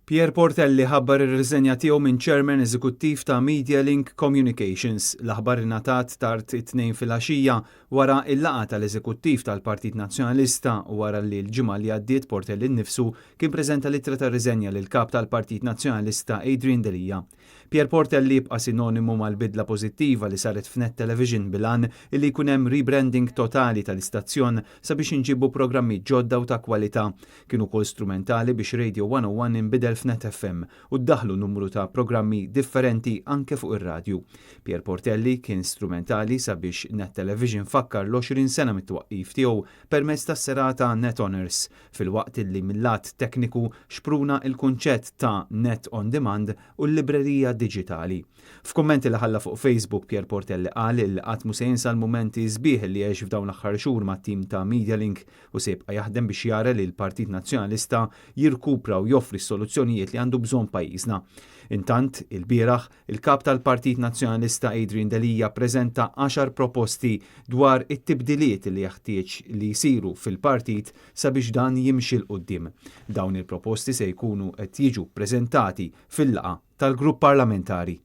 Pierre Portelli ħabbar ir-riżenja tiegħu minn Chairman Eżekuttiv ta' Medialink Communications. L-aħbar ingħatat tard it-Tnejn filgħaxija wara l-laqgħa tal-Eżekuttiv tal-Partit Nazzjonalista u wara li l-ġimgħa li għaddiet Portelli nnifsu kien preżenta l-ittra ta' riżenja lill-Kap tal-Partit Nazzjonalista Adrian Delia. Pierre Portelli jibqa' sinonimu mal-bidla pożittiva li saret f'Net Television bil-għan illi jkun hemm rebranding totali tal-istazzjon sabiex inġibu programmi ġodda u ta' kwalità. Kien ukoll strumentali biex Radio 101 inbidel f'Net FM u ddaħħlu numru ta' programmi differenti anke fuq ir-radju. Pierre Portelli kien strumentali sabiex Net Television fakkar l-20 sena mit-twaqqif tiegħu permezz tas-serata Net Honours filwaqt illi mil-lat tekniku xpruna l-kunċett ta' Net on Demand u l-librerija diġitali. F'kummenti li ħalla fuq Facebook, Pierre Portelli qal illi qatt mhu se jinsa l-mumenti sbieħ li għex f'dawn l-aħħar xhur mat-tim ta' Medialink u se jibqa' jaħdem biex jara li l-Partit Nazzjonalista jirkupra u joffri s-soluzzjonijiet li għandu bżonn pajjiżna. Intant, ilbieraħ, il-Kap tal-Partit Nazzjonalista Adrian Delia ppreżenta għaxar proposti dwar it-tibdiliet li jeħtieġ li jsiru fil-partit sabiex dan jimxi 'l quddiem. Dawn il-proposti se jkunu qed jiġu ppreżentati fil-laqgħa tal-Grupp Parlamentari.